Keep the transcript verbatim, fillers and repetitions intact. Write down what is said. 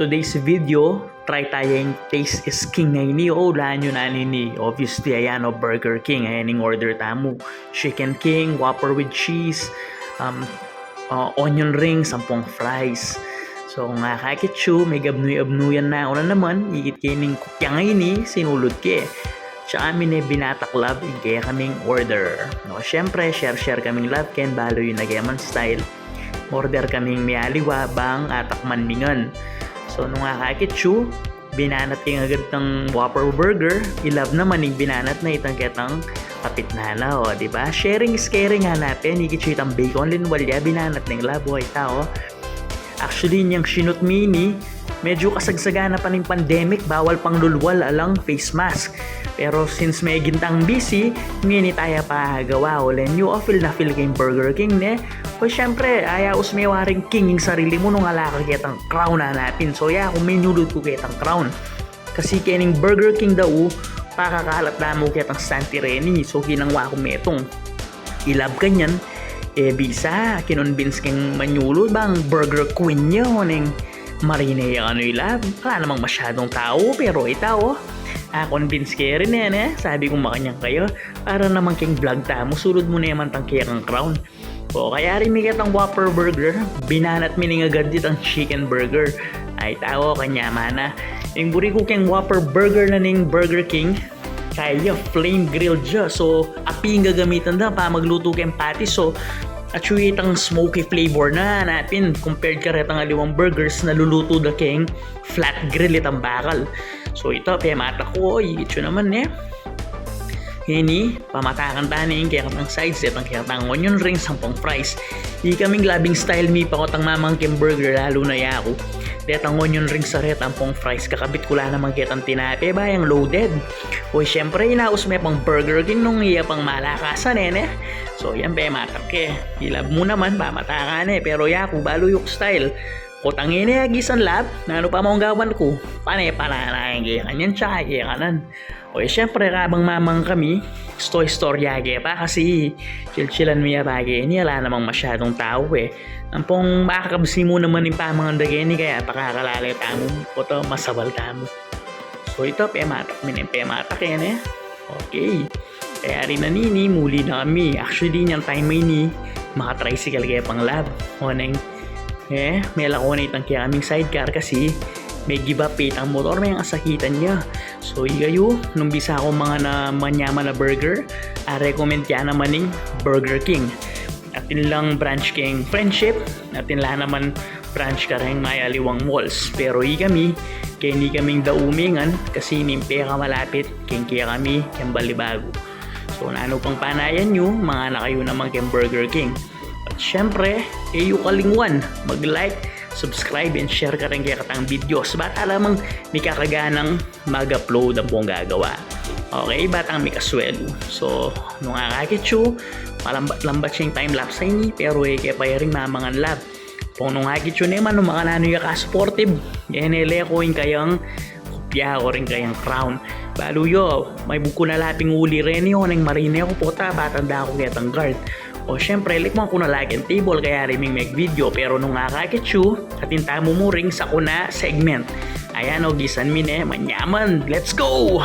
Today's video, try taya ing Taste is King ngeni. O, ulan yu na nini. Obviously, ayan o, Burger King. Ayan ing order tamu. Chicken King, Whopper with cheese, um, uh, onion rings, ampong fries. So, nung akakit yu, megabnuy-abnuyan na ku na naman, ikit ke ning kopya ngeni, sinulud ke. Tsaka mi ne binatak love ing kekaming order. No, syempre, share-share kaming love ken balu yu na keman style. Order kaming mialiwa bang atakman mi ngan. So, nung akakit yu, binanat ke agad itang Whopper Burger, i-love naman ing binanat na itang ketang kapitnan na, o, di ba? Sharing is caring, hanapin, ikit yu itang bacon, linwal ya, binanat ning love, o, ita, o. Actually, inyang sinut mi ini, medyu kasagsagan na pa ning pandemic, bawal pang lulwal alang face mask. Pero since meging tang busy, ngeni taya pa gawa, ulen yu, o, feel na feel ke ing Burger King, ne? O, syempre, ayaus me waring king ing sarili mu nung ala ka ketang crown, hanapin. So, yaku, minulud ku ketang crown. Kasi kening Burger King dau, pakakalat da mu ketang santi reni. So, ginangwa ku metung i-love kanyan, e, bisa, kinonbins keng manyulud bang Burger Queen ya, o, neng marine ya kanu i-love. Ala namang masyadung tau, pero ita, o, a-convince ke rin, e, ne? Sabi ku makanyan kaya, para naman keng vlog tamu, sulud mu ne man itang kekang crown. O, kaya rin mi ketang Whopper Burger, binanat mi ning agad itang chicken burger. Ay, tau, kanyaman na. Ing buri ku keng Whopper Burger na ning Burger King, kaya flame grilled ya. So, api ing gagamitan da pamaglutu keng patty. So, atyu itang smoky flavor na, hanapin, compared karetang aliwang burgers na lulutu da keng flat grill itang bakal. So, ita, pematak ku, o, ikit yu naman, e. Ngeni, pamatakan ta ne ing kekatang sides, detang kekatang onion rings, ampong fries. Ikaming love ing style mi pakutang mamangking burger, lalu na yaku. Detang onion rings, areta ampong fries, kakabit ku la naman ketang tinape, bayang loaded. O, syempre, inaus me pang Burger King nung iya pang malakasan, e, ne? So, yan, pematak ke. I-love mu naman, pamatakan ne, pero yaku, balu yu ku style. Kutang ini, agisan love, nanu pa mu gawan ku? Pane-pane na ing kekanyan, tsaka kekanan. O, e, syempre, kabang mamangan kami, isto-istorya ke pa kasi chil-chilan mi ya pa keni, ala namang masyadung tau, e. Ampong makakabsi mu naman ing pamangan da keni, kaya pakakalalay tamu, kuta masabal tamu. So, ita, pematak mi ne, pematak, e, ne? Okay. Kaya rin na nini, muli na kami. Actually, inyang time a ini, maka-tricycle ke pang love. O, neng, e, melako na itang kekaming sidecar kasi me-give up itang motor, me-asakitan ya. So, ikayu, nung bisa ku mangan ning manyaman a burger, a-recommend ke naman ing Burger King. Atin lang branch keng Friendship, atin la naman branch kareng mayaliwang malls. Pero ikami, keni kaming dau mi ngan kasi ini ing pekamalapit keng kekami keng Balibago. So, nanu pang panayan yu, mangan na kayu naman keng Burger King. At syempre, e yu kalingwan mag-like, subscribe, and share kareng kekatang videos. Bang ala mang mikakaganang mag-upload ampong gagawa. Okay, batang mikaswelu. So, nung akakit yu, malambat-lambat ya ing time lapse a ini, pero e ke pa ya ring mamangan love. Pong nung akit yu naman, nung makananu ya ka-supportive, e ne leko ing kayang kopya o ring kayang crown. Balu yu, maibug ku na la pin uli reni, o, neng marine ku, pota, batang da ku ketang guard. O, syempre, likman ku na la keng table, kaya rin ming meg-video, pero nung akakit yu, atin tamu mu ring sakuna segment. Ayan, o, gisan mi ne, manyaman. Let's go!